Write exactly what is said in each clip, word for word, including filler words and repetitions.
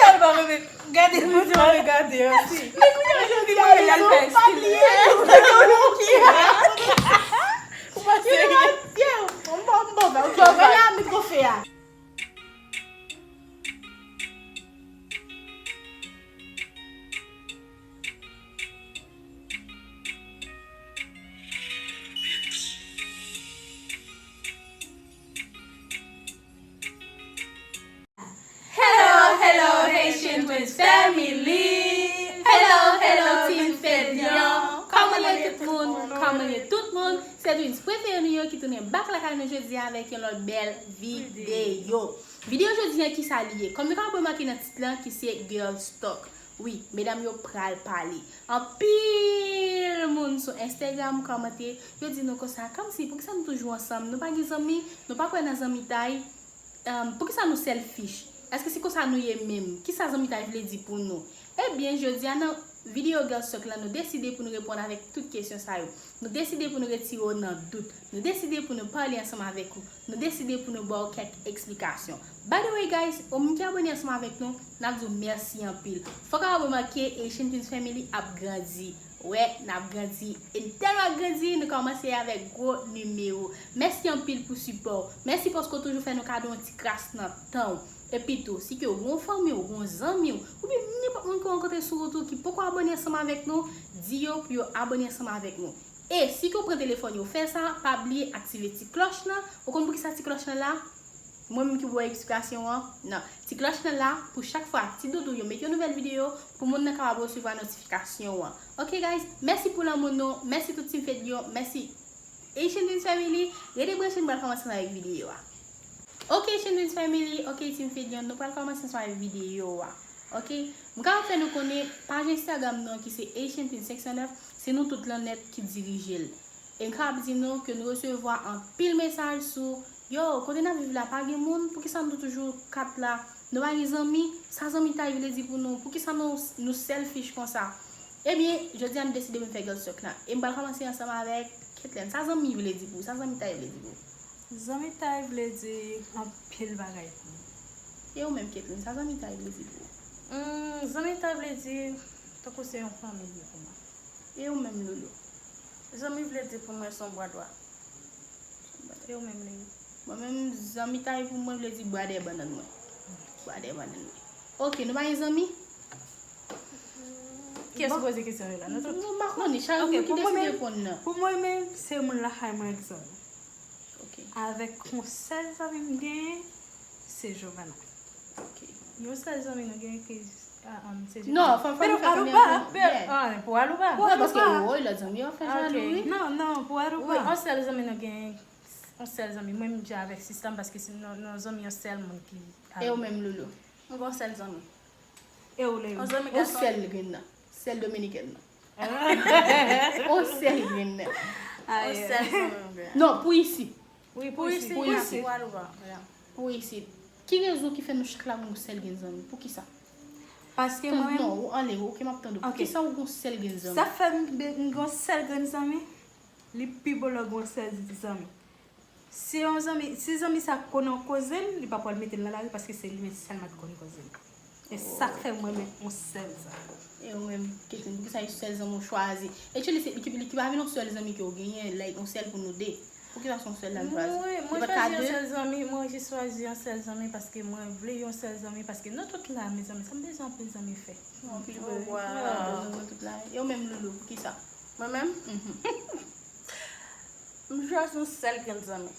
Tèlman renmen gade moun yo, gade yo si. Men kounye a jodi a, li al fè estil. Ou pa serye. Bon, bon, bon, ok, mwen la met kofe a. Hello, hello, Haitian Twins family. Hello, hello, Team Fedyon. Kòman ye tout moun? Kòman ye tout moun? Se Twins prefere nou yo ki tounen back lakay nou jodi a avèk yon lòt bèl videyo. Videyo jodi a, kisa li ye? Kòm nou kapab remake nan tit lan ki se Girls Talk. Wi, medam yo pral pale. Anpil moun sou Instagram kòmante, yo di nou konsa, kòmsi, poukisa nou toujou ansanm? Nou pa gen zanmi? Nou pa kwè nan zanmitay? Em, poukisa nou selfish? Èske se konsa nou ye menm? Kisa zanmitay vle di pou nou? Ebyen, jodi a nan videyo Girls Talk lan, nou deside pou nou reponn avèk tout kesyon sa yo. Nou deside pou nou retire w nan dout. Nou deside pou nou pale ansanm avèk ou. Nou deside pou nou ba w kèk eksplikasyon. By the way, guys, ou menm ki abòne ansanm avèk nou, n ap di w mèsi anpil. Fòk w ap remake Haitian Twins Family ap grandi. Wè, n ap grandi. E n tèlman ap grandi, nou kòmanse avèk gwo nimewo. Mèsi anpil pou sipò w. Mèsi paske w toujou fè nou kado yon ti kras nan tan w. Epi tou, si ke w gen yon fanmi w, gen yon zanmi w, oubyen nenpòt moun ke w rankontre sou wout ou ki poko abòne ansanm avèk nou, di yo pou yo abòne ansanm avèk nou. E si ke w pran telefòn yo, fè sa, pa bliye aktive ti klòch lan. Ou konn poukisa ti klòch lan la? Mwen menm ki ba w eksplikasyon an. Non. Ti klòch lan la pou chak fwa Ti Doudou yo met yon nouvèl videyo, pou moun nan kapab resevwa notifikasyon an. Ok, guys? Mèsi pou lanmou nou. Mèsi tout Team Fedyon. Mèsi Haitian Twins Family. Rete branche, nou pral kòmanse ansanm avèk videyo a. Ok, Haitian Twins Family. Ok, Team Fedyon. Nou pral kòmanse ansanm avèk videyo a. Ok? M kapab fè nou konnen paj Instagram nou an ki se Haitian Twins senk san nèf, se nou tout lan nèt ki dirije l. E m kapab di nou ke nou resevwa anpil mesaj sou, yo, kote n ap viv la, pa gen moun, poukisa nou toujou kat la? Nou pa gen zanmi? Sa zanmitay vle di pou nou? Poukisa nou, nou selfish konsa? Ebyen, jodi a m deside pou m fè Girls Talk lan. E m pral kòmanse ansanm avèk Ketlen. Sa zanmi vle di pou ou? Sa zanmitay vle di pou ou? Zanmitay vle di anpil bagay pou mwen. E ou menm, Ketlen, sa zanmitay vle di pou ou? Hmm, zanmitay vle di tankou se yon fanmi li ye pou mwen. E ou menm, Loulou? Zanmi vle di pou mwen se yon bwa dwa. E ou menm, Leyou? Mwen menm, zanmitay pou mwen vle di bwadè bannann mwen. Bwadè bannann mwen. Ok, nou pa gen zanmi? Kiyès ki poze kesyon yo la? Nou tout? Nou pa konnen, chak moun ki deside reponn nan. Pou mwen menm, se moun lakay mwen ki zanmi. Ok. Avèk yon sèl zanmi m genyen, se Jovana. Ok. Yon sèl zanmi nou genyen ki, ah, um, se Jovana. Non, fò, fò nou fè konnen pou Alouba. Ah, pou Alouba. Wi, paske, woy, lòt zanmi yo fè jalou, wi. Non, non, pou Alouba. Wi, yon sèl zanmi nou genyen, yon sèl zanmi. Mwen, m di avèk sistèm paske se nan, nan zanmi yon sèl moun ki. E ou menm, Loulou? Mwen gen yon sèl zanmi. E ou, Leyou? Yon zanmi gason. Yon sèl grenn nan. Sèl dominikèn nan. On sèl grenn nan. Aye. On sèl zanmi, bro. Non, pou isit. Wi, pou isit. Pou isit. Pou Alouba, yeah. Pou isit. Ki rezon ki fè nou chak la gon sèl grenn zanmi? Poukisa? Paske mwen menm. Non, ou anlè, ok, m ap tande w. Ok. Poukisa ou gon sèl grenn zanmi? Sa fè m, m gon sèl grenn zanmi? Li pi bon lè w gon sèl zanmi. Si yon zanmi, si zanmi sa konnen w koze l, li pa pral mete l nan lari paske se li menm sèlman ki konn koze l. E sa k fè mwen renmen yon sèl zanmi. E ou menm, Ketlen, poukisa yon sèl zanmi w chwazi? Actually, se li ki, li ki pa vin yon sèl zanmi ke w genyen, like, yon sèl pou nou de. Poukisa se yon sèl la nou chwazi? Mwen, mwen chwazi yon sèl zanmi, mwen jis chwazi yon sèl zanmi paske mwen vle yon sèl zanmi paske nou tout la, mezanmi, sa m bezwen anpil zanmi fè. Anpil bagay. Wow. Nou tout la. E ou menm, Loulou, poukisa? Mwen menm? Mhm. M chwazi yon sèl grenn zanmi.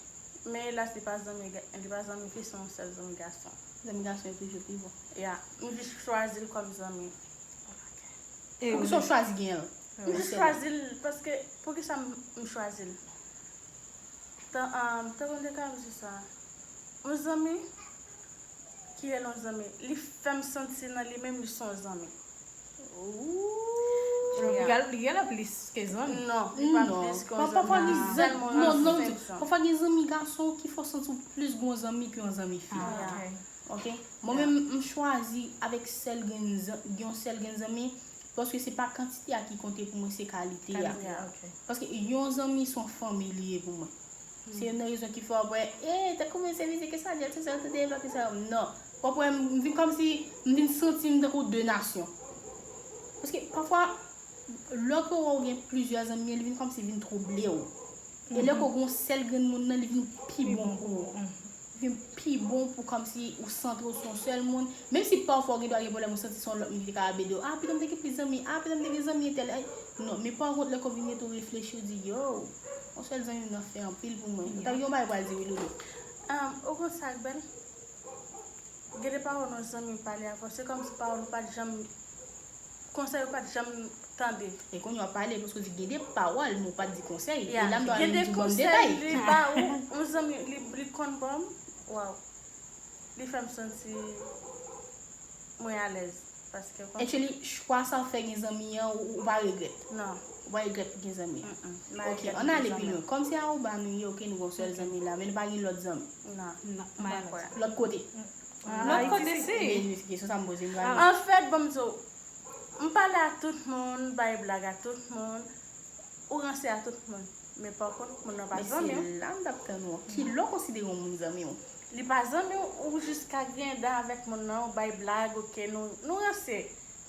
Men elas, li pa zanmi ga-, li pa zanmi fi, se yon sèl zanmi gason. Zanmi gason yo toujou pi bon. Ya, m jis chwazi l kòm zanmi. E poukisa w chwazi gen l? M jis chwazi l paske, poukisa m, m chwazi l? Tan, ah, tankou m te ka di sa. Yon zanmi ki rele yon zanmi, li fè m santi nan li menm li se yon zanmi. Ooh. Li gen, li gen plis ke zanmi. Non, li pa plis ke yon zanmi. Pafwa gen zanmi, non, non, pafwa gen zanmi gason ki fè w santi w plis gen yon zanmi ke yon zanmi fi. Ok? Mwen menm, m chwazi avèk sèl grenn zan-, yon sèl grenn zanmi, paske se pa kantite a ki konte pou mwen, se kalite a. Paske yon zanmi se yon fanmi li ye pou mwen. Se youn nan rezon ki fè w ap wè, e, tankou mesye, mesye, ke sa, Jel, se sa, tande, pa ke sa, non. W ap wè, m vin kòmsi, m vin santi m tankou de nasyon. Paske pafwa, lè ke w wè w gen plizyè zanmi, li vin kòmsi vin twouble w. E lè ke w gen yon sèl grenn moun nan, li vin pi bon pou ou. Li vin pi bon pou kòmsi ou santre w sou yon sèl moun. Menm si pafwa w gen dwa gen pwoblèm, ou santi se yon lòt moun ki te ka ap ede w. A, pitit m te gen plis zanmi. A, pitit m te gen zanmi entèl. Ay, non, men pa kont lè ke w vin rete w reflechi, w di, yo, yon sèl zanmi m nan fè anpil pou mwen. Ou ta gen yon bagay pou al di wi, Loulou. Ou konn sa k bèl? Gen de pawòl yon zanmi pale avè w, se kòmsi pawòl ou pa t janm, konsèy ou pa t janm tande. E kounye a w pale, paske w di gen de pawòl, men w pa t di konsèy. E la m ta vin di w ban m detay. Gen de konsèy li ba ou, yon zanmi, li, li konn ban m, waw. Li fè m santi mwen alèz. Paske w konprann? Actually, chwa sa w fè gen zanmi an, ou, ou pa regrèt? Non. Ou pa regrèt gen zanmi an? Mm-mm. Ok, ann ale pi lwen. Kòm se Aruba nou ye, ok, nou gen yon sèl zanmi la, men nou pa gen lòt zanmi. Non. Non, m pa kwè. Lòt kote. Lòt kote se. Kesyon sa m poze, m pa. Anfèt, bon, m di w, m pale a tout moun, bay blag a tout moun. Ou ranse a tout moun. Men pa kont, moun nan pa zanmi w. Men se la m t ap tann ou an. Kilè w konsidere yon moun zanmi w? Li pa zanmi w, ou jis ka gen dan avèk moun nan, ou bay blag, ok, nou, nou ranse.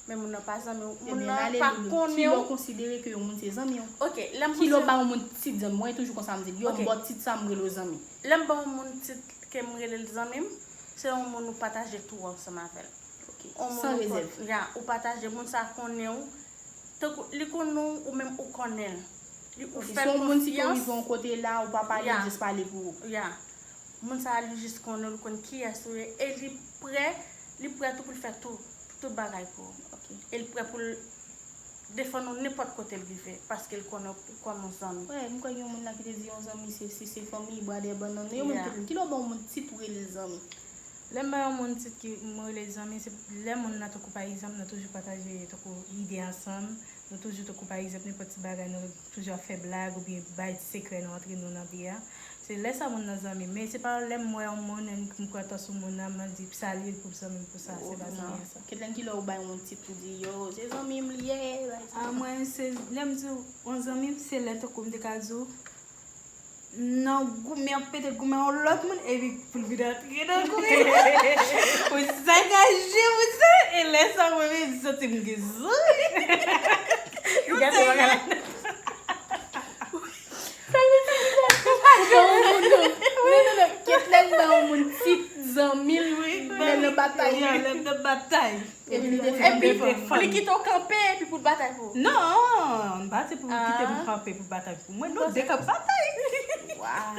Men moun nan pa zanmi w. Moun nan pa konnen w. Kilè w konsidere ke yon moun se zanmi w? Ok, lè m konsidere. Kilè w ba yon moun tit zanmi w? Mwen toujou konsa m di l. Yo, m ba w tit sa m rele w zanmi. Lè m ba yon moun tit ke m rele l zanmi m, se yon moun ou pataje tou ansanm avè l. Ok. San rezèv. Ya, ou pataje, moun sa konnen w. Tankou li konnen w, ou menm ou konnen l. Li, ou fè l konfyans. Ok, se yon moun si ke w rive yon kote la, ou pa pale, l jis pale pou ou. Ya. Moun sa a, li jis konnen w, li konn kiyès ou ye, e li prè, li prè tou pou l fè tou, tout bagay pou ou. Ok. E li prè pou l defann ou nenpòt kote l rive, paske l konnen w kòm yon zanmi. Wè, m kwè gen yon moun la ki te di yon zanmi se, se, se fanmi, bwa dèyè bannann. Yon moun ki te di, kilè w ba yon moun tit ou rele l zanmi? Lè m ba yon moun tit ki m rele zanmi, se lè moun nan, tankou pa egzanp, nou toujou pataje tankou ide ansanm, nou toujou tankou pa egzanp nenpòt ti bagay, nou toujou ap fè blag oubyen bay ti sekrè nou antre nou nan de a. Se lè sa moun nan zanmi m. Men se pa lè m wè yon moun, m kontan sou moun nan, m di salye l pou zanmi m pou sa, se pa zanmi an sa. Ketlen, kilè ou bay yon moun tit pou di, yo, se zanmi m li ye, bay sa. A, mwen, se, lè m di w, yon zanmi m, se lè tankou m te ka di w, nan goumen, ap pete goumen yon lòt moun, epi pou l vin antre nan goumen. Pou sakaje pou sa, e lè sa, mwen menm, m santi m gen zanmi. Ou santi m gen zanmi. Ou pa janm di sa. Non, non, non. Ketlen ba yon moun tit zanmi l, wi, lè nan batay. Ya, lè nan batay. Epi li defann, defann. Epi li kite w kanpe, epi pou l batay pou ou. Non, m pa se pou kite m kanpe pou batay pou mwen. Nou de k ap batay. Waw.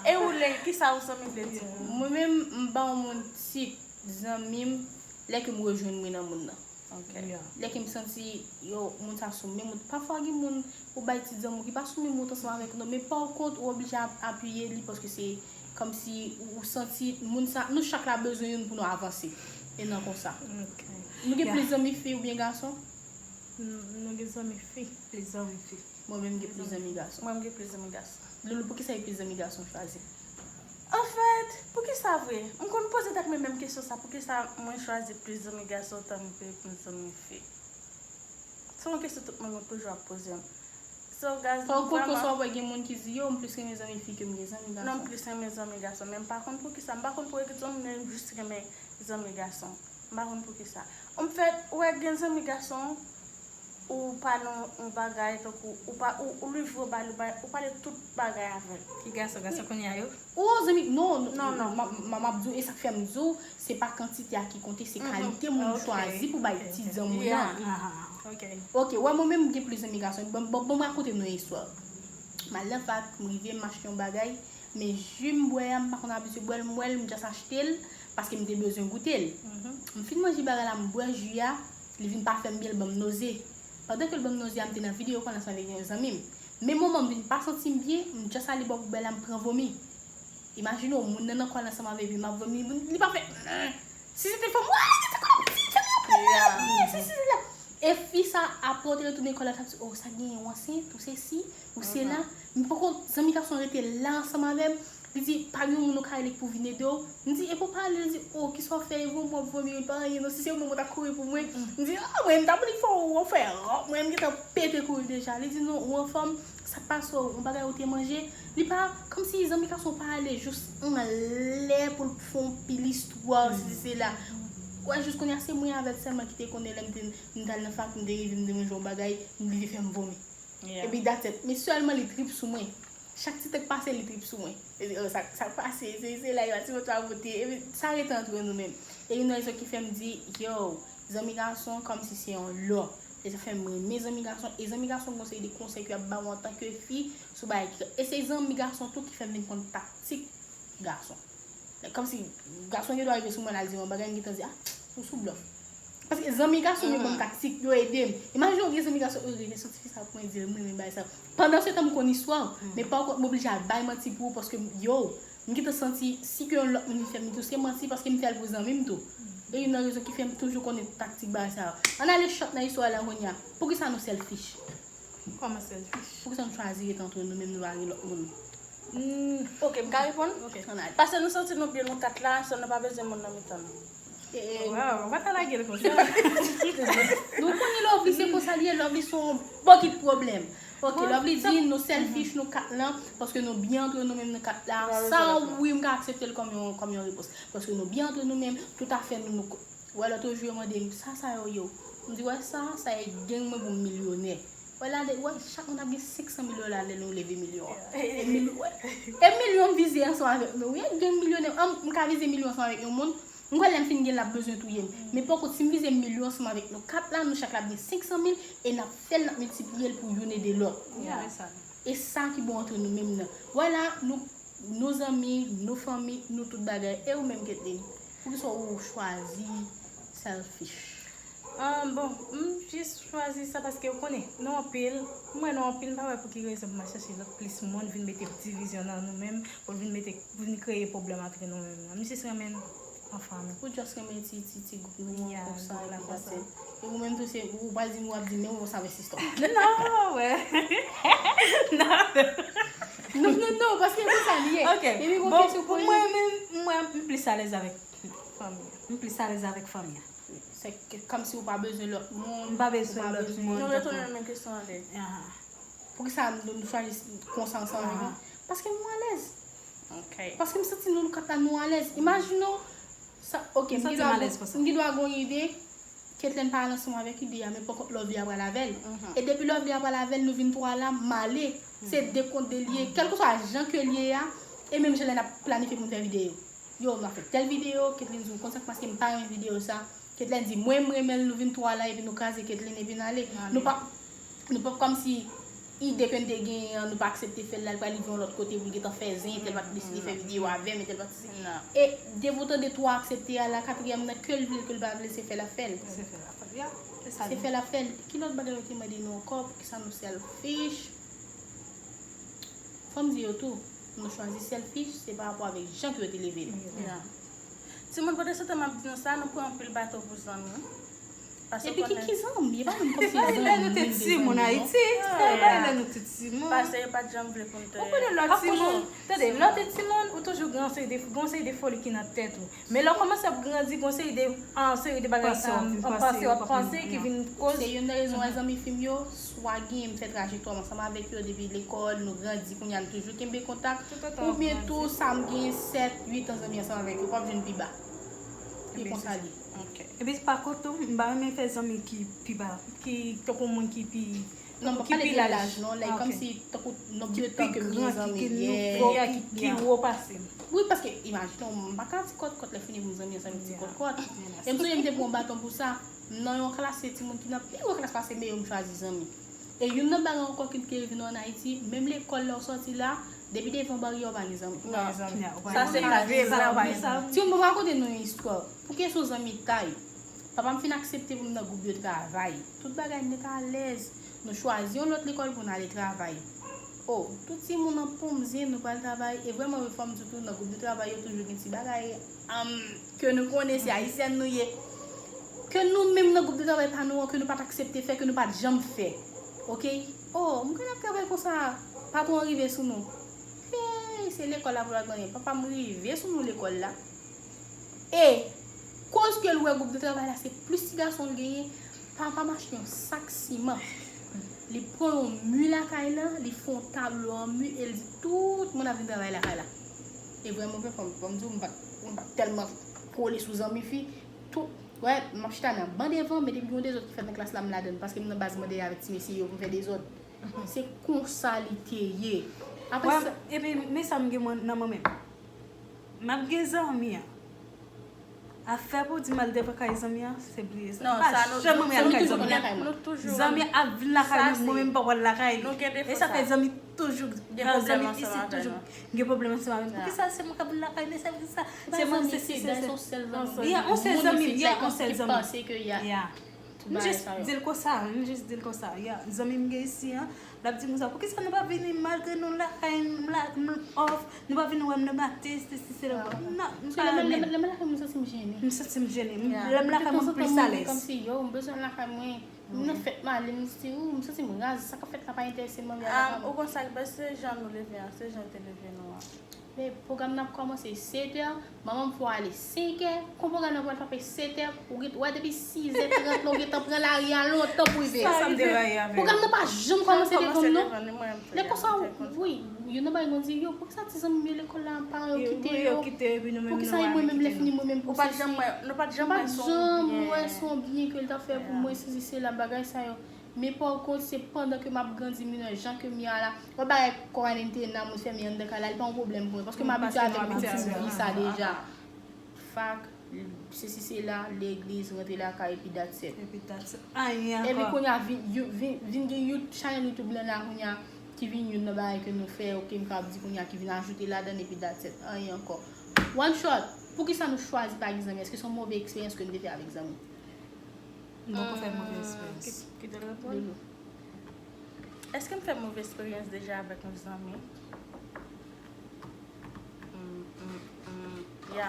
E ou, Ley, kisa yon zanmi vle di pou ou? Mwen menm, m ba yon moun tit zanmi m lè ke m rejwenn mwen nan moun nan. Ok. Lè ke m santi, yo, moun sa sou menm wout. Pafwa gen moun ou bay tit zanmi w ki pa sou menm wout ansanm avèk ou, non, men pa kont ou oblije ap-, apiye li paske se kòmsi ou, ou santi moun sa, nou chak la bezwen youn pou nou avanse. E nan konsa. Ok. Nou gen plis zanmi fi oubyen gason? Nou gen zanmi fi, plis zanmi fi. Mwen menm gen plis zanmi gason. Mwen menm gen plis zanmi gason. Loulou, poukisa gen plis zanmi gason w chwazi? Anfèt, poukisa vre? M konn poze tèt mwen menm kesyon sa, poukisa mwen chwazi plis zanmi gason tankou plis zanmi fi? Se yon kesyon tout moun toujou ap poze m. So, guys, fò w konprann, vrèman, konsa w wè gen moun ki di, yo, m plis renmen zanmi fi ke m gen zanmi gason. Non, m plis renmen zanmi gason, men m pa konn poukisa. M pa konn pou rezon, men m jis renmen zanmi gason. M pa konn poukisa. Anfèt, ou wè gen zanmi gason, ou pa nan yon bagay, tankou, ou pa, ou, ou livre w ba li, ou pale tout bagay avè l. Ki gason, gason kounye a yo? Ou zanmi, non, non, non, m ap di w, e sa k fè m di w, se pa kantite a ki konte, se kalite moun ou chwazi pou bay tit zanmi w nan. Ok. Ok, wè, mwen menm, m gen plis zanmi gason. Bon, bon, bon, m rakonte nou yon istwa. M al nan fak, m rive, m achte yon bagay, men ji m bwè a, m pa konn abitye bwè l, m wè l, m just achte l, paske m te bezwen goute l. M fin manje bagay la, m bwè ji a, li vin pa fè m byen, l ban m noze. Pandan ke l ban m noze a, m te nan videyo kòl ansanm avèk yon zanmi m. Men moman m vin pa santi m byen, m just ale bò poubèl la, m pran vomi. Imajine w, moun nan nan kòl ansanm avèk li, m ap vomi, li pa fè, si se te fanm, wè, se te kòm, si se te fanm, si se te la. E fi sa, apre w te retounen lekòl la, t ap di, "Oh, sa genyen, ou ansent, ou sesi, ou sela." M poko, zanmi gason rete la ansanm avè m. Li di, "Pa gen yon moun ou ka rele k pou vin ede w?" M di, "E pou pale?" Li di, "Oh, kisa w fè, e vomi w ap vomi, pa anyen non, si se yon moun mwen ta kouri pou mwen." M di, "Ah, mwen, m ta pou li fè w fè ròp, mwen, m gentan pete kouri deja." Li di, "Non, ou anfòm, sa k pase w, yon bagay ou te manje?" Li pa, kòmsi zanmi gason pa ale jis anlè pou l fè yon pil istwa, sesi sela. Ou wè, jis kounye a, se mwen avè l sèlman ki te konnen lè m te, m t al nan fak, m te rive, m te manje yon bagay, li te fè m vomi. Epi that's it. Men sèlman li trip sou mwen. Chak ti tan k pase, li trip sou mwen. Li di, "Oh, sa, sa k pase, se, se la, yo, ti mwen twa vote." Epi sa rete antre nou menm. E youn nan rezon ki fè m di, yo, zanmi gason, kòmsi se yon lò. E sa fè m renmen zanmi gason. E zanmi gason, gon seri de konsèy ke y ap ba w antanke fi, sou bagay ki. E se zanmi gason tou ki fè m vin konn taktik gason. Kòmsi gason gen dwa rive sou mwen, l al di m yon bagay, m gentan di, "Ah, ou sou blòf." Paske zanmi gason yo ban m taktik, yo ede m. Imajine w gen zanmi gason, "Oh, rele sou tifi sa pou mwen, di l m renmen bagay sa." Pandan se tan, m konn istwa w, men pa w kont m oblije al bay manti pou ou, paske, yo, m gentan santi, si ke yon lòt moun vin fè m tou, se manti, paske m fè l pou zanmi m tou. E youn nan rezon ki fè m toujou konnen taktik bagay sa yo. Ann ale short nan istwa la kounye a. Poukisa nou selfish? Kòman selfish? Poukisa nou chwazi ret antre nou menm, nou pa gen lòt moun? Hmm, ok, m ka reponn? Ok. Ann ale. Paske nou santi nou byen nou kat la, so nou pa bezwen moun nan mitan nou. E, e, Waw, ou pa ta lage l konsa. Nou konnen Lovely se konsa li ye, Lovely se yon bokit pwoblèm. Ok, Lovely di nou selfish nou kat lan, paske nou byen antre nou menm nou kat la. Sa wi, m ka aksepte l kòm yon, kòm yon repons. Paske nou byen antre nou menm, toutafè nou, nou ko-, wè lòt jou yo mande m, "Sa, sa yo ye?" M di, "Wè sa, sa e gang mwen pou m milyonè." Wè la, de, wè, chak moun ap gen senk san mil dola lè nou leve milyon an. E mil-, wè. E milyon m vize ansanm avèk nou. Wi, e gang milyonè. An, m ka vize milyon ansanm avèk yon moun. M kwè lè m fin gen l ap bezwen touye m. Men poko, si m vize milyon ansanm avèk nou kat la, nou chak la ap gen senk san mil e n ap fè l, n ap miltipliye l pou youn ede lòt. E sa ki bon antre nou menm nan. Wè la, nou, nou zanmi, nou fanmi, nou tout bagay. E ou menm, Kathleen? Poukisa ou chwazi selfish? Ah, bon, m jis chwazi sa paske ou konnen, nou anpil, m wè nou anpil, m pa wè pou ki rezon pou m al chèche lòt plis moun vin mete divizyon nan nou menm, pou vin mete, vin kreye pwoblèm antre nou menm nan. M jis renmen n an fanmi. Ou just renmen ti, ti, ti gwoup nou an konsa, epi that's it. E ou menm tou, se, ou pral di m, w ap di, "Men w sa vè sistò." Non, wè. Non. Non, non, non, paske e konsa li ye. Ok. Epi gon kesyon pou mwen menm, mwen, m plis alèz avèk fanmi an. M plis alèz avèk fanmi an. Se ke, kòmsi ou pa bezwen lòt moun. M pa bezwen lòt moun. Nou retounen nan menm kesyon an. Aha. Poukisa nou, nou chwazi konsa ansanm avèk nou? Paske nou alèz. Ok. Paske m santi nou, nou kat la, nou alèz. Imajine w, sa, ok, m gen dwa, m gen dwa gon ide, Kathleen pa al ansanm avèk ide a, men pokont Lovely a pral avè l. E depi Lovely a pral avè l, nou vin twa la, m ale. Se de kont de li ye. Kèlkeswa jan ke li ye a, e menm jan lè n ap planifye pou n fè videyo. Yo, n a fè tèl videyo, Kathleen di, "Ou konn sa k pase, m pa renmen videyo sa." Kathleen di, "Mwen, m renmen l, nou vin twa la, epi nou kraze Kathleen, epi n ale." Nou pa, nou pa kòmsi ide ke n te genyen an, nou pa aksepte fè l la, l pral rive yon lòt kote pou l gentan fè zen, entèl pa t deside fè videyo avè m, entèl pa t deside. E de bout an de twa aksepte a la, katriyèm nan, ke l vle l, ke l pa vle l, se fè l ap fè l. Se fè l ap fè l, ya. Se fè l ap fè l. Ki lòt bagay yo te mande nou ankò? Poukisa nou selfish? Fò m di yo tou, nou chwazi selfish, se pa rapò avèk jan ke yo te leve nou. Timoun, pandan se tan m ap di nou sa, nou pran anpil bato pou zanmi. Epi ki, ki zanmi? E pa menm kòmsi zanmi. Lè nou te timoun Ayiti, se pa lè nou te timoun. Paske yo pa t janm vle pou n te. Ou konnen lè w timoun, tande, lè w te timoun, ou toujou gen yon seri de, gen yon seri de foli ki nan tèt ou. Men lè w kòmanse ap grandi, gon seri de, ah, seri de bagay, panse w ap panse, w ap panse ki vin koz. Se youn nan rezon wè zanmi fi m yo, swa gen m fè trajektwa m ansanm avèk yo depi lekòl, nou grandi, kounye a n toujou kenbe kontak, oubyen tou sa m gen sèt, uit an zanmi ansanm avèk yo, p ap jwenn pi ba. E konsa li. Epi pa kont tou, m pa renmen fè zanmi ki pi ba, ki tankou moun ki pi Non, m pa pale de laj, non, like, kòmsi, tankou, nonb de tan ke m gen zanmi, yeah, ki, ki wo pase m. Wi, paske, imajine w, m pa ka di kòtkòt lè fini pou m zanmi ansanm ti kòtkòt. E m sonje m te pran yon baton pou sa, m nan yon klas, se timoun ki nan pi gwo klas pase m, e yo m chwazi zanmi. E youn nan bagay ankò ki te rive nou ann Ayiti, menm lekòl lè w sòti la, depi devan baryè w pa gen zanmi. Sa se pa vre, sa pa gen zanmi. Timoun, m rakonte nou yon istwa. Pou kesyon zanmitay, papa m fin aksepte pou m nan gwoup de travay. Tout bagay nèt alèz. Nou chwazi yon lòt lekòl pou n ale travay. O, tout timoun an ponm zen, nou pral travay. E vrèman, wi, fò m di w tou, nan gwoup de travay yo toujou gen ti bagay, am, ke nou konnen se ayisyèn nou ye. Ke nou menm nan gwoup de travay pa nou an, ke nou pa t aksepte fè, ke nou pa t janm fè. Oke? Oh, m konn ap travay konsa, patwon an rive sou nou. Hey, se lekòl la pou l al manyen. Papa m rive sou nou lekòl la. E, koz ke l wè gwoup de travay la, se plis ti gason l genyen, papa m achte yon sak siman. Li pran yon mi lakay la, li fè yon tablo an mi, e l di tout moun ap vin travay lakay la. E vrèman, vrè, fò m, fò m di w, m pa t, m pa t tèlman kole sou zanmi fi. Tout, wè, m ap chita nan ban devan, men depi gen yon dezòd ki fèt nan klas la, m ladann, paske m nan baz mande avèk ti mesye yo pou m fè dezòd. Se konsa li te ye. Apre sa, epi, men sa m gen mwen, nan mwen menm. M ap gen zanmi an. Afè pou di m al devan kay zanmi an, se bliye sa. Non, m pa sa, nou, janm nou, renmen al nou kay toujou zanmi an. Vin lakay mwen. Nou toujou. Zanmi an ap vin lakay mwen, mwen menm m pa pral lakay li. E sa fè zanmi toujou, zanmi isit toujou gen pwoblèm ansanm avè m. Poukisa se mwen k ap vin lakay li, se poukisa se mwen, se si, se sa. Ya, yon sèl zanmi, ya, yon sèl zanmi. Ya. M jis di l konsa, m jis di l konsa. Ya, zanmi m gen isi an, l ap di m konsa, poukisa nou pa vini malgre nou lakay m, la, m off, nou pa vini wè m nan maten, se si, se la. Non, m pa renmen. Lè m lakay mwen, m santi m jennen. M santi m jennen. Lè m lakay mwen, m plis alèz. Kòmsi, yo, m bezwen lakay mwen. M nan fèt m ale, m di, ou, m santi m raz, sa k ap fèt la pa enterese m, anvi al lakay mwen. Ou konn sa k bèl, se jan nou leve an, se jan yo te leve nou an. Men pwogram nan ap kòmanse setè, manman m fè w ale senkè, kon pwogram nan pral frape setè, ou gen, wè depi sizè trant la, ou gentan pran lari a lontan pou rive. Sa m te rayi avè yo. Pwogram nan pa janm kòmanse devan m, non. Lè konsa, wi, youn nan bagay mwen di, yo, poukisa ti zanmi m yo lekòl la, paran yo kite yo? Poukisa e mwen menm lè fini mwen menm pou sesi? Nou pa t janm wè, nou pa t janm wè se yon byen ke l t ap fè pou mwen, sesi sela, bagay sa yo. Men pa kont, se pandan ke m ap grandi, m vin wè jan ke m ye a la. Wè bagay kwarantena, moun fèmen anndan kay la, li pa yon pwoblèm pou mwen, paske m abitye avèk ti vi sa deja. Fak, sesi sela, legliz, rantre lakay, epi that's it. Epi that's it. Anyen ankò. Epi kounye a, vin, you- vin, vin gen You- chanèl YouTube lan la kounye a, ki vin youn nan bagay ke nou fè, oke, m kapab di kounye a, ki vin ajoute ladann, epi that's it. Anyen ankò. One shot, poukisa nou chwazi pa gen zanmi? Èske se yon move eksperyans ke nou te fè avèk zanmi? M poko fè move eksperyans. Ki, ki te reponn? Èske m fè move eksperyans deja avèk yon zanmi? Mm, mm, mm, ya.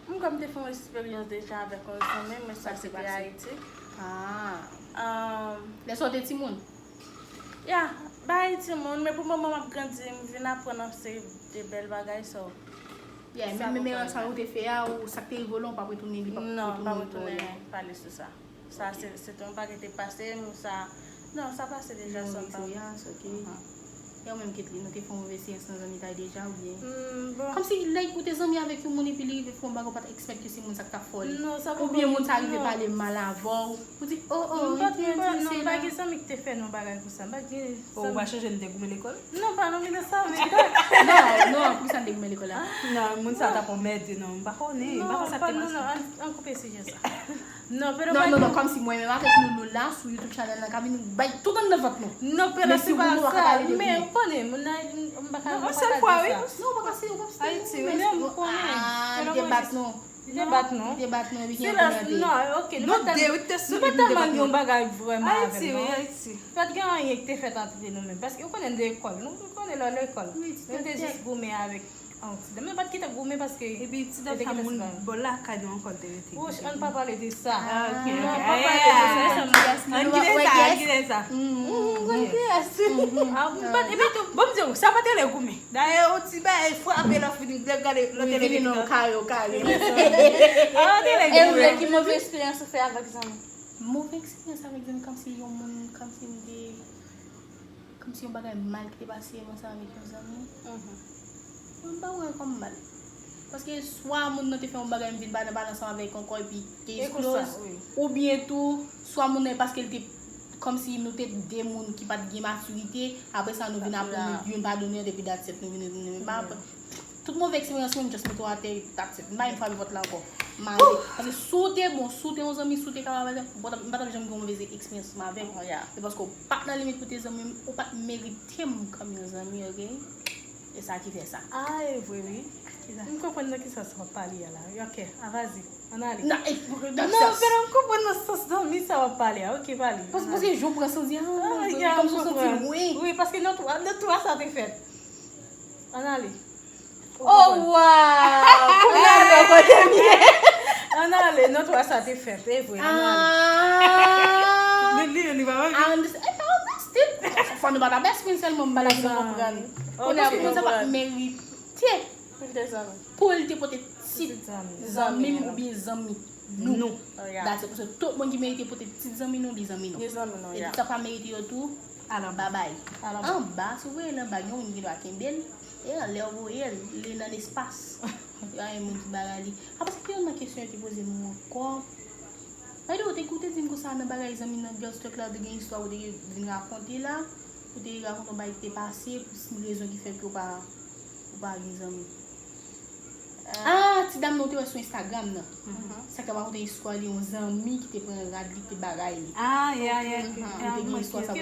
M kwè m te fè yon eksperyans deja avèk yon zanmi, men sa se te Ayiti. Ah. Lè sa w te timoun? Ya, bay timoun, men pou moman m ap grandi, m vin aprann yon seri de bèl bagay, so. Yeah, men, men sa ou te fè a, ou sa k te rive w la, ou p ap retounen, li p ap retounen ankò. Non, m p ap retounen pale sou sa. Sa, se, se te yon bagay te pase, men sa, non, sa pase deja, sa m pa. Move eksperyans, ok. E ou menm, Ketly, nou te fè yon move eksperyans nan zanmitay deja, oubyen? Kòmsi, like, ou te zanmi avèk yon moun, epi li rive fè yon bagay, ou pa t ekspekte se moun sa k t ap fè w li. Oubyen moun sa rive pale mal avè w. Ou di, oh, oh, li te enterese la. M pa gen zanmi ki te fè nou bagay konsa. M pa gen zanmi. Ou pa chonje nou te goumen lekòl? Non, pa nan mitan sa, men. Non, non, poukisa nou te goumen lekòl la? Non, moun sa t ap anmède, non, m pa konnen, m pa konn sa k te pase. Non, non, non, ann, ann koupe sijè sa. Non, non, non, kòmsi mwen menm avèk Loulou la, sou YouTube channel la, ka vin bay tout anndan vant nou. Non, Pelo, se pa sa. Men ou konnen, moun nan, m pa ka, non, yon sèl fwa, wi. Non, ou pa ka, ou pa ka. Ayiti, wi, non, m konnen. Ah, li te bat nou. Li te bat nou. Li te bat nou, epi gen kòmantè. Non, ok, nou pa tèlman gen yon bagay vrèman avè l, non. Ayiti, wi, Ayiti. Pa t gen anyen ki te fèt ant nou menm, paske ou konnen n de lekòl, nou konnen lè w lekòl. Nou te jis goumen avèk yon ti dam, nou pa t gentan goumen paske. Epi ti dam sa moun bò lakay nou ankò l te rete. Wouch, ann pa pale de sa. Ah, ok, ok. Ann pa pale de sa. Ann kite sa, ann kite sa. Epi tou, bon, m di w, sa pa t rele goumen. Dayè, yon ti bagay frape lòt fini, lè gade, lòt te leve nan kare, kare. E ou menm, ki move eksperyans ou fè avèk zanmi? Move eksperyans avèk zanmi, kòmsi yon moun, kòmsi m te, kòmsi yon bagay mal ki te pase m ansanm avèk yon zanmi. Mwen, m pa wè l kòm mal. Paske swa moun nan te fè yon bagay, m vin pa nan, pa nan ansanm avè l ankò, epi te eksploze, oubyen tou, swa moun nan, paske l te, kòmsi nou te de moun ki pa t gen matirite, apre sa nou vin aprann youn pa donnen lòt, epi that's it, nou vin retounen. Men pa apre. Tout move eksperyans mwen, m just mete w atè, that's it. M pa menm frape pòt la ankò. M ale. Paske si w te bon, si w te yon zanmi, si w te kapab, m pa t ap, m pa t ap janm gen yon move eksperyans ansanm avè w. Se paske w pa t nan limit pou te zanmi m, ou pa t merite m kòm yon zanmi, ok? E sa ki fè sa. Ah, e vre, wi. M konprann nan ki sans w ap pale a la. Ok, a, vas-y, ann ale. Non, e, non, non, men m konprann nan sans zanmi sa w ap pale a. Ok, pale. Paske, paske jan w pran sa, w di, ah, kòmsi w santi m, wi. Wi, paske nan twa, nan twa sa te fèt. Ann ale. Oh, wow! Kounye a, non, kote m ye? Ann ale, non, twa sa te fèt, e vre, ann ale. Ah, Li, li, li pa I understand. E pa understand. Fò nou pa ta best friend sèlman, m pa la vin konprann. Kounye a, moun sa pa merite pou l te pote tit zanmi m oubyen zanmi nou. That's it. Paske tout moun ki merite pote tit zanmi nou, li zanmi nou. E tit sa pa merite yo tou, babay. Anba, si w voye l anba, gen moun ki dwa kenbe l. E anlè w voye l, li nan lespas. Yo gen moun ki bagay li. Apa se te youn nan kesyon yo te poze m ankò. Bay de, ou te, ou te di m konsa nan bagay zanmi nan Girls Talk la, ou te gen istwa ou te vin rakonte la, ou te rakonte yon bagay ki te pase, pou rezon ki fè ke ou pa, ou pa gen zanmi. Ah, ti dam nan ou te wè sou Instagram nan. Sa k ap rakonte istwa li, yon zanmi ki te pran rad li, ki te bagay li. Ah, yeah, yeah. Ou te gen istwa sa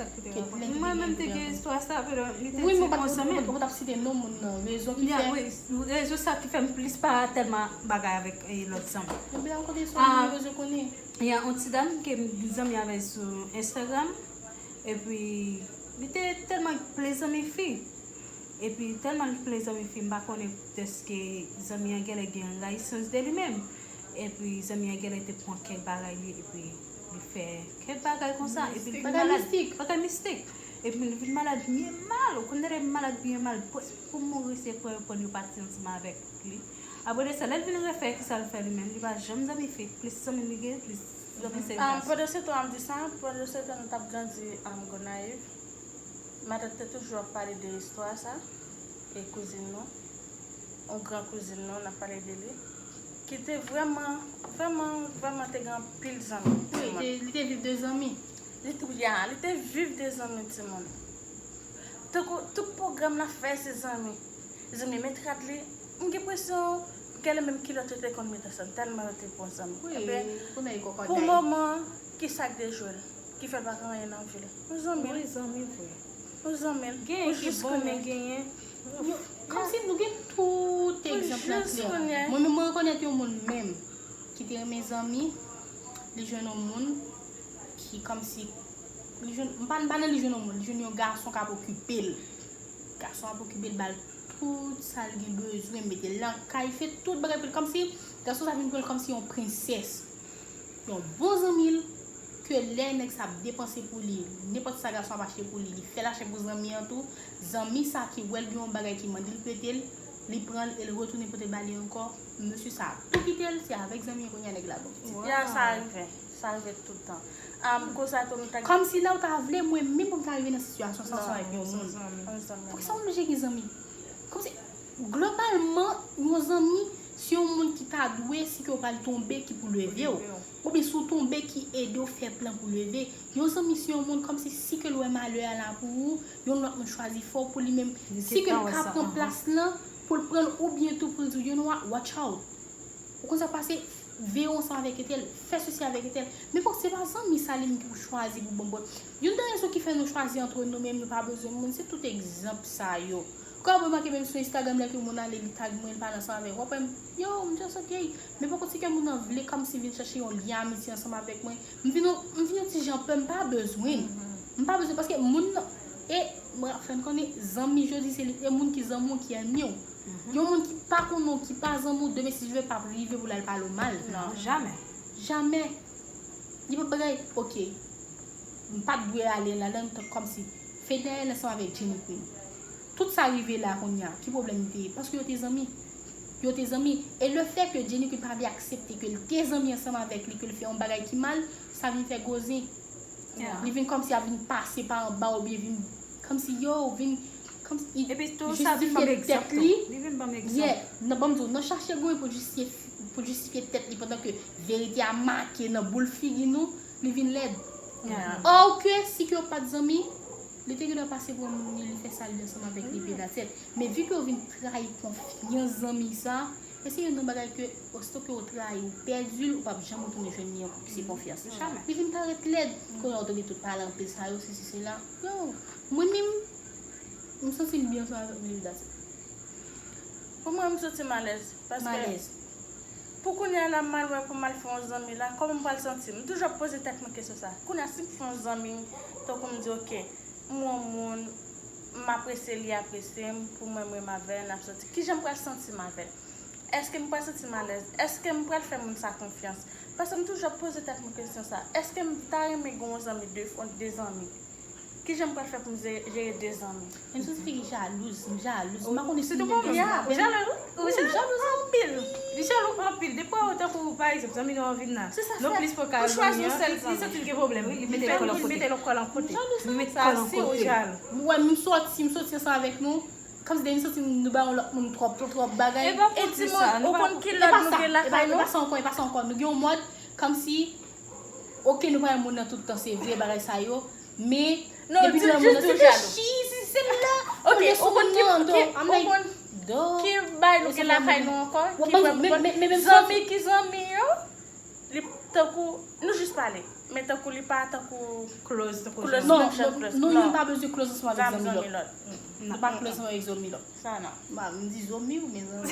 pou te rakonte. Mwen menm te gen istwa sa, pero li te di yon zanmi. Ou t ap site non moun nan, rezon ki fè. Rezon sa ki fè m plis pa tèlman bagay avèk lòt zanmi. Ebyen, ou konn istwa li, rezon konnen. Gen yon ti dam ke m zanmi avè l sou Instagram. Epi, li te tèlman ple zanmi fi. Epi, tèlman li ple zanmi fi, m pa konnen dèske zanmi an genlè gen yon rayi sans de li menm. Epi, zanmi an genlè te pran kèk bagay li, epi li fè kèk bagay konsa. Epi, li vin malad. Bagay mistik. Epi, li vin malad byen mal. Ou konn lè malad byen mal, pwès pou mouri, se pran yo pran yo pati ansanm avèk li. Apre de sa, lè l vin refè, kisa l fè li menm? Li pa janm zanmi fi, plis zanmi li gen, plis zanmi se gason. Pandan se tan ap di sa, pandan se tan nou t ap grandi Gonayiv, matant te toujou ap pale de istwa sa, e kouzin nou, yon gran kouzin nou, n ap pale de li, ki te vrèman, vrèman, vrèman te gen anpil zanmi. Wi, li te viv de zanmi. Li te, ya, li te viv de zanmi timoun. Tankou tout pwogram l ap fè se zanmi. Zanmi met rad li, m gen presyon, genlè menm kilòt yo te konn met ansanm, tèlman yo te bon zanmi. Ebyen, pou moman, kisa k dejwe l? Ki fè l pa gen anyen nan vi l? Yon zanmi l. Yon zanmi l. Pou jis konnen. Kòmsi nou gen tout egzanp la klè. Mwen menm, mwen rekonèt yon moun menm ki te renmen zanmi, li jwenn yon moun ki kòmsi, li jwenn, m pa, m pa nan li jwenn yon moun, li jwenn yon gason k ap okipe l. Gason ap okipe l, ba l tout sa l gen bezwen, mete l nan kay, fè tout bagay pou l. Kòmsi gason sa vin pran l kòmsi yon prensès. Yon bon zanmi l, ke lè nèg sa ap depanse pou li, nenpòt sa gason ap achte pou li, li fè l achte pou zanmi an tou. Zanmi sa ki wè l gen yon bagay ki mande l prete l, li pran l e l retounen pote ba li ankò. Mesye sa ap tou kite l, se avèk zanmi an kounye a nèg la bon pitit. Ya, sa rive. Sa rive tout tan. Konsa tou nou ta. Kòmsi lè w ta vle, mwen menm pou m ta rive nan sitiyasyon sa ansanm avèk yon moun. Poukisa w oblije gen zanmi? Kòmsi, globalman, yon zanmi, se yon moun ki ta dwe, si ke w pral tonbe, ki pou leve w. Oubyen si w tonbe, ki ede w fè plan pou leve. Yon zanmi, se yon moun, kòmsi, si ke l wè malè a la pou ou, yon lòt moun chwazi fè w pou li menm. Si ke l ka pran plas lan, pou l pran l, oubyen tou pou l di w, you know what, watch out. Ou konn sa k pase, veye w ansanm avèk entèl, fè sesi avèk entèl. Men fòk se pa zanmi sa li menm ki pou chwazi pou bon bò. Youn nan rezon ki fè nou chwazi antre nou menm, nou pa bezwen moun, se tout egzanp sa yo. Kòm w remake menm sou Instagram, lè ke moun ale, li tag mwen, li pale ansanm avè m. W ap wè m, yo, m just ok. Men poko se ke moun nan vle kòmsi vin chache yon lyen amitye ansanm avèk mwen. M vin yon, m vin yon ti jan pè, m pa bezwen. M pa bezwen, paske moun nan, e mwen ap fè n konnen, zanmi jodi se li, e moun ki zanmi w ki ènmi w. Yon moun ki pa konnen w, ki pa zanmi w, demen si Dye vle p ap rive pou l al pale w mal. Non, jamè. Jamè. Li p ap bagay, ok. M pa t dwe ale ladan l, kòmsi. Fednaelle ansanm avèk Jenny Queen. Tout sa rive la kounye a, ki pwoblèm li te ye? Paske yo te zanmi. Yo te zanmi. E le fè ke Jenny Queen pa vle aksepte ke l te zanmi ansanm avèk li, ke l fè yon bagay ki mal, sa vin fè gwo zen. Li vin kòmsi ap vin pase pa anba oubyen vin kòmsi yo, vin kòmsi jistifye tèt li. Yeah, nan, ban m di w, nan chache goumen pou jistifye, pou jistifye tèt li pandan ke verite a make nan boul figi nou, li vin lèd. Or ke si ke yo pa t zanmi, li te gendwa pase pou yon moun li, li fè sa li ansanm avèk li, epi that's it. Men vi ke yo vin trayi konfyans zanmi sa, e se youn nan bagay ke, osito ke ou trayi, ou pèdi l, ou p ap janm retounen jwenn li ankò, ki se konfyans. Li vin parèt lèd. Kounye a ou tande tout pale anpil sa yo, sesi, sela. Yo, mwen menm, m santi m byen ansanm avèk Melvin, that's it. Pou mwen, m santi m alèz. Paske pou kounye a la, m al wè pou m al fè yon zanmi la, kòman m pral santi m? M toujou ap poze tèt mwen kesyon sa. Kounye a, si m fè yon zanmi, tankou m di, ok, m wè yon moun, m apresye li, apresye m, pou mwen, m renmen avè l, n ap soti. Kijan m pral santi m avè l? Èske m pral santi m alèz? Èske m pral fè moun sa konfyans? Paske m toujou ap poze tèt mwen kesyon sa. Èske m ta renmen gen yon zanmi de, de zanmi? Kijan m pral fè pou m jere, jere de zanmi? Men m santi figi jalouz, m jalouz. M pa konn si m gen de zanmi. Ou jalouz? Ou jalouz anpil. Li jalou anpil. Depi w tankou, pa egzanp, zanmi nou an vin la. Se sa fè. Non plis pou ka zanmi an. Li santi l gen pwoblèm, wi. Li mete l kò l an kote. Li mete l kò l an kote. Li mete kò l an kote. Ou jalou. Ou wè, m soti, m soti ansanm avèk nou. Kòmsi depi m santi nou ba yon lòt moun twòp, twòp bagay. E ti moun, ou konn ki lòd nou gen lakay nou? E pa sa ankò, e pa sa ankò. Nou gen yon mòd, kòmsi, oke, nou pa renmen moun nan tout tan, se vre, bagay sa yo. Men, depi nou renmen moun nan, se de chi, se sèl la. Oke, ou konn ki, ou konn ki bay nou gen lakay nou ankò? Ki fè zanmi ki zanmi yo? Li tankou, nou jis pale, men tankou li pa tankou close, tankou close, non, menm jan close. Nou youn pa bezwen close ansanm avèk zanmi lòt. Nou pa close ansanm avèk zanmi lòt. Sa non. M di zanmi ou men zanmi.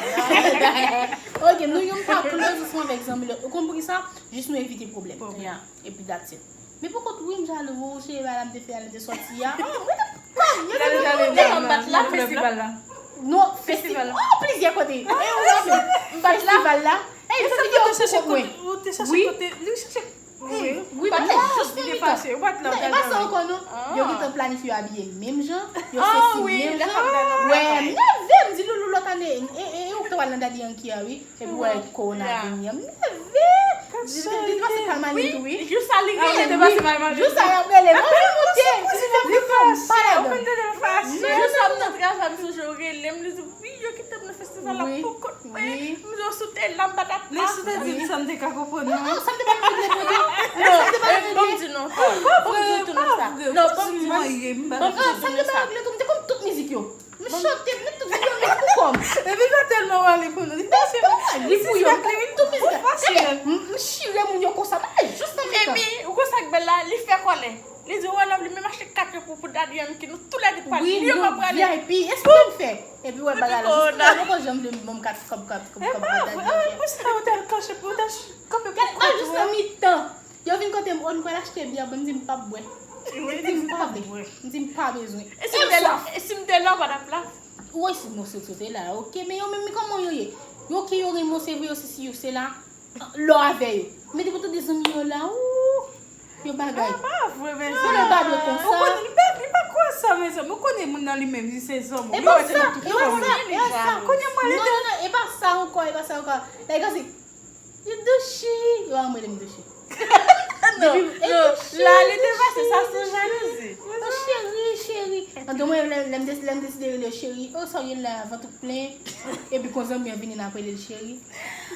Ok, nou youn pa close ansanm avèk zanmi lòt. Ou konn poukisa? Jis nou evite pwoblèm. Epi that's it. Men poukont wi m jalou, wi, cheri, bagay la m te fè a, lè m te sòti a. Festival la. Non, festival la. Oh, plizyè kote. Festival la. Ey, ou te chache kote, ou te chache kote, li chache. Wi, wi, m te jis nan mitan. Non, e pa sa ankò non. Yo gentan planifye yo abiye menm jan, yo sesi menm jan. Wè, m nève, m di Loulou lòt ane, e, e, e ou k t al nan Daddy Yankee a, wi. Epi wè kowona vini an, m nève. Li te pase pral Mali tou, wi. Jou sa li rele, te pase pral Mali. Jou sa y ap rele. Mwen vin moute. Li pa m pa ladan. Jou sa m nan travay, m sonje w rele m, li di, wi, yo kite m nan festival la pou kont mwen. M di w sou tè la, m pa t ap. Li sou tè di m sa m te ka konprann, non. Sa m te pa regle tou. Non, sa m te pa regle. Bon, m di w tou non sa. Non, bon, m di w tou non sa. Non, sa m te pa regle tou, m te konn tout mizik yo. M chante, m met tout videyo m pou kò m. Epi l pa tèlman wale pou nou. Li pase. Li pou yo. M tout mizik. M chire moun yo konsa. M jis nan mitan. Epi, ou konn sa k bèl la, li fè kòlè. Li di, oh, love, li menm achte kat yo pou, pou Daddy Yankee. Nou toulède pral. Wi, nou V I P. Esplike m fè. Epi, wè, bagay la. Jis kounye a, nou pa janm vle ban m kat, kòb, kat, kòb, kòb Daddy Yankee. Pou sa, ou t al kache, pou w t al kanpe pou kont ou. Jis nan mitan. Yo vin kote m, oh, nou pral achte byè, bon, m di m p ap bwè. M di m pa vle. M di m pa bezwen. E si m te la, e si m te la, w pa t ap la? Wi, si nou sot sote la, ok, men yo menm, men kòman yo ye? Yo ke yo renmen w, se vre, yo sesi, yo sela, lè w avè yo. Men depi w tande zanmi yo la, ooh, yo bagay. Ah, pa vre, mezanmi. Pou yo ba dwe konsa. Ou konnen, li pa, li pa kwè sa, mezanmi. Ou konnen moun nan li menm, li se zòm. E pa sa, e pa sa, e pa sa. Kounye a, mwen, li te. Non, non, non, e pa sa ankò, e pa sa ankò. Like, Li douchi! Yo, an mwen, li m douchi. Non, non, la, li te pase, sa se jalouzi. Oh, cheri, cheri. Antan mwen, lè, lè m des-, lè m deside rele cheri, oh, sa w ye la, vant ou plen. Epi kon zanmi an vini, n ap rele l cheri.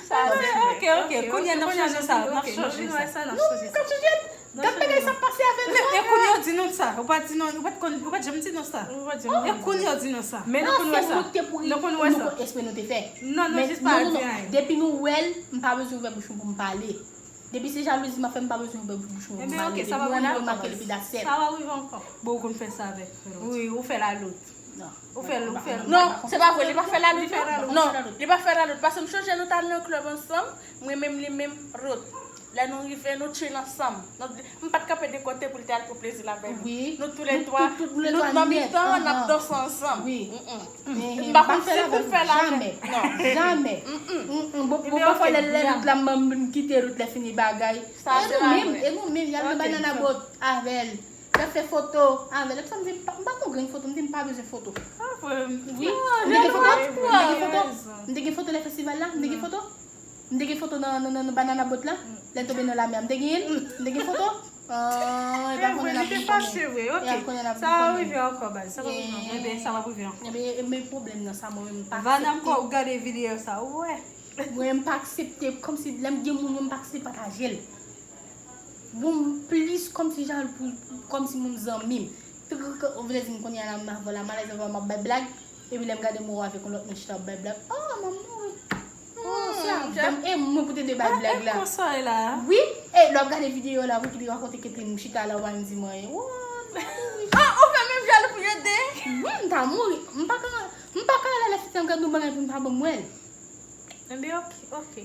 Sa se vre. Ok, ok, kounye a, n ap chanje sa, n ap chanje sa. Non, m p ap chanje. Gad bagay sa pase avè m. Men, men kounye a w di nou sa. Ou pa t di nou, ou pa t konn, ou pa t janm di nou sa. E kounye a w di nou sa. Men nou konn wè sa. Nou konn wè sa. Espre nou te fè. Non, nou jis pa di anyen. Depi nou wè l, m pa bezwen ouvè bouch mwen pou m pale. Depi se jalouzi m ap fè, m pa bezwen ouvè bouch mwen pou m pale. Depi nou wè m remake l, epi that's it. Sa va rive ankò. Bon, ou konn fè sa avèk frè w. Wi, ou fè lalot. Non. Ou fè l, ou fè l. Non, se pa vre, li pa fè lalot, non. Non, li pa fè lalot. Paske m chonje nou t al nan klèb ansanm, mwen menm, li menm, rot. Lè nou rive, nou chill ansanm. M pa t kanpe de kote pou l te al pran plezi l avè nou. Nou toulèdwa, nou nan mitan an, n ap danse ansanm. M pa konn si pou fè l avè l. Jamè. Non. Jamè. Bon, bon, pafwa lè, lè Ruth la, m, m kite Ruth lè fini bagay. E nou menm, e nou menm, y al nan banana boat avè l. L ap fè foto avè l. Epi sa m di, m pa, m pa gon grenn foto, m di m pa bezwen foto. Wi. M te gen foto, m te gen foto, m te gen foto nan festival la, m te gen foto. M te gen foto nan, nan, nan, nan banana boat la, lè l tonbe nan lamè a. M te genyen l, m te gen foto. Ah, e pa konnen n ap di konnen. E ap konnen n ap di konnen. Sa rive ankò, baz. Sa va rive ankò. Ebyen, sa va rive ankò. Ebyen, ebyen, pwoblèm nan sa, mwen menm, m pa aksepte. Vana, m kwè ou gade videyo sa, ou wè. Mwen, m pa aksepte, kòmsi lè m gen moun, mwen, m pa aksepte pataje l. Bon, m plis kòmsi jalou pou, kòmsi moun zanmi m. Ou vle di m kounye a la, m avè w la, m alèz avè w, m ap bay blag. Epi lè m gade m wè w avèk yon lòt moun chita w ap bay blag. Oh, m ap mouri. Oh, se avè m. E mwen pou te dwe bay blag la. Wi, e lè w ap gade videyo la, wi, ki te rakonte Ketrin m chita la, w pa menm di m anyen. Oh, m ap mouri. Ah, ou fè menm jan pou yo de? Wi, m ta mouri. M pa ka, m pa ka al a la fèt, m gade yon bagay pou m pa ban m wè l. Ebyen, ok, ok.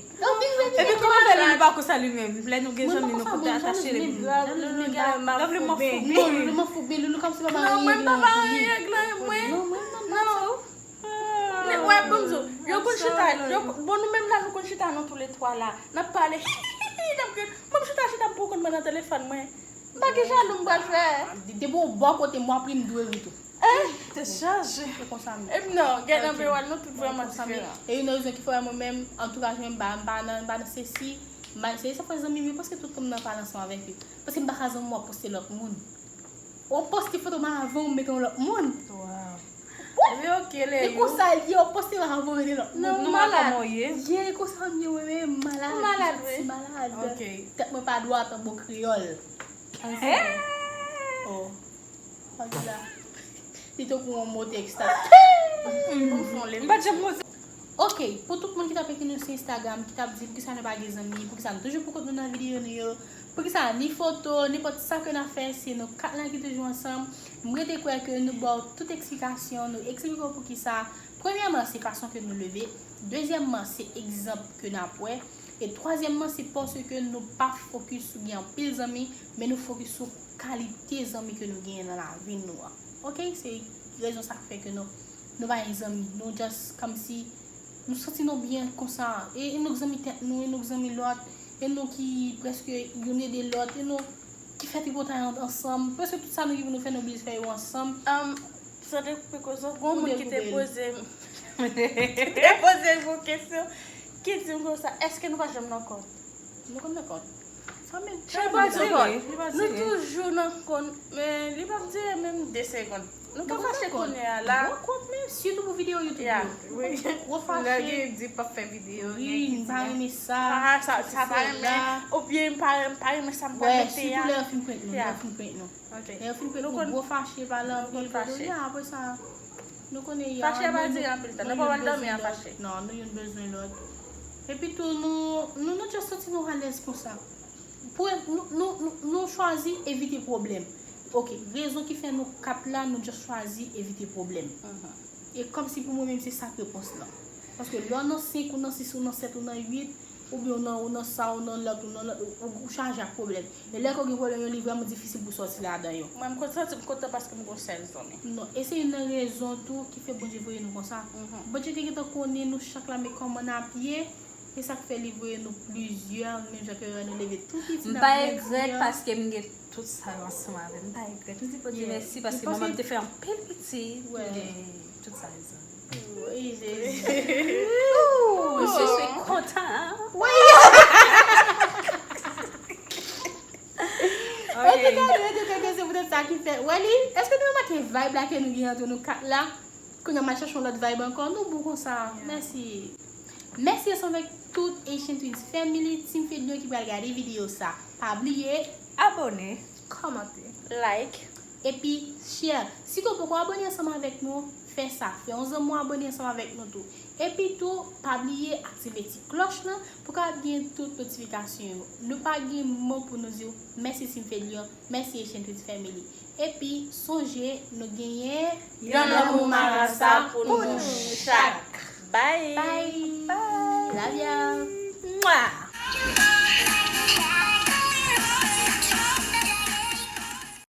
Epi kòman fè li, li pa konsa li menm? Lè nou gen zanmi, nou konn atache li. Love li, m ap foubi. Non, Loulou, m ap foubi. Loulou, kòmsi pa ba anyen pou li. Non, mwen pa ba anyen pou li. Non, mwen pa ba sa. Men, wè, bon, m di w, yo gon Chita, yo, bon, nou menm la, nou konn chita, nou toulètwa la. N ap pale, n ap gade. Mwen, m chita, chita, m pou kont mwen nan telefòn mwen. M pa gen jalou m pral fè. Depi w bò kote m, w ap ri, m dwe ri tou. Tèt chaje. Se konsa m ye. Epi non, gen nan vewal, nou tout vrèman diferan. E youn nan rezon ki fè mwen menm, antouraz mwen, m pa, m pa nan, m pa nan sesi, m pa nan sesi, sa fè zanmi m yo, paske tout tan m nan pale ansanm avèk yo. Paske m pa ka zanmi w ap poste lòt moun. Ou ap poste foto m avan ou mete yon lòt moun. Wow. Ebyen, ok, Leyou. E konsa l ye, ou ap poste m avan ou mete lòt moun. Non, ou malad. Ye, e konsa m ye, wi, wi, m malad. Ou malad, wi. Ti malad. Ok. Tèt mwen pa dwat an bon kreyòl. Oh. Li tankou yon moto ekstra. M pa t janm monte. Ok, pou tout moun ki t ap ekri nou sou Instagram, ki t ap di poukisa nou pa gen zanmi, poukisa nou toujou poukont nou nan videyo nou yo, poukisa ni foto, nenpòt sa ke n ap fè, se nou kat la ki toujou ansanm. M rete kwè ke nou ba w tout eksplikasyon, nou eksplike w poukisa. Premyèman, se fason ke nou leve. Dezyèmman, se egzanp ke n ap wè. E twazyèmman, se paske nou pa fokis sou gen anpil zanmi, men nou fokis sou kalite zanmi ke nou genyen nan lavi nou an. Ok? Se rezon sa k fè ke nou, nou pa gen zanmi. Nou just kòmsi, nou santi nou byen konsa. E, e nou k zanmi tèt nou, e nou k zanmi lòt, e nou ki prèske youn ede lòt, e nou ki fè tripotay an-, ansanm. Prèske tout sa nou gen pou nou fè, nou oblije fè yo ansanm. San te koupe koze w, gon moun ki te poze m, te poze m yon kesyon, ki di m konsa, èske nou pa janm nan kont? Nou konn nan kont. Sa men, li pa dire, li pa dire. Nou toujou nan kont, men li p ap dire menm de segonn. Nou ka fache kounye a la. Nan kont, men sitou pou videyo YouTube yo. Wi. Gwo fache. Lè gen di p ap fè videyo, wi, gen ki di m pa renmen sa, sa, sa pa renmen, oubyen m pa, m pa renmen sa m pral mete a. Sitou lè yo fin prank nou, lè yo fin prank nou. Ok. Lè yo fin prank nou, gwo fache, pale anpil, pale anpil, apre sa, nou konnen ya, fache pa dire anpil tan, nou pa wè dòmi an fache. Non, nou youn bezwen lòt. Epi tou, nou, nou, nou just santi nou alèz konsa. Pou, nou, nou, nou, nou chwazi evite pwoblèm. Ok, rezon ki fè nou kat la, nou just chwazi evite pwoblèm. E kòmsi pou mwen menm, se sa k repons lan. Paske lè w nan senk, ou nan sis, ou nan sèt, ou nan uit, oubyen ou nan, ou nan sa, ou nan lòt, ou nan lòt, ou, ou, ou chaje ak pwoblèm. E lè ke w gen pwoblèm yo, li vrèman difisil pou sòti ladan yo. Mwen, m konn santi m kontan paske m gon sèl zanmi. Non, e se youn nan rezon tou ki fè Bondye voye nou konsa. Bondye te gentan konnen nou chak la, men kòman n ap ye, e sa k fè li voye nou plizyè, menm jan ke nou leve tou piti, n ap grandi an. M pa regrèt paske m gen tout sa yo ansanm avè m. M pa regrèt. M di Bondye mèsi paske manman m te fè anpil pitit. M gen tout sa yo ansanm. Wi, Jezi. Ooh, je suis content. Wi. Ok, ok, ok, se poutèt sa ki fè. Wè li, èske nou remake vibe la ke nou gen ant nou kat la? Kounye a m al chèche yon lòt vibe ankò, nou bon konsa. Mèsi. Mèsi ansanm avèk tout Haitian Twins Family, Team Fedlion ki pral gade videyo sa. Pa bliye abòne, kòmante, like, epi share. Si ke w poko abòne ansanm avèk nou, fè sa. Fè yon zanmi w abòne ansanm avèk nou tou. Epi tou, pa bliye aktive ti klòch lan pou w kapab gen tout notifikasyon yo. Nou pa gen mo pou nou di w mèsi Team Fedlion, mèsi Haitian Twins Family. Epi, sonje, nou genyen yon lanmou marasa pou nou chak. Bye. Bye. Bye. Love y'all. Mwah.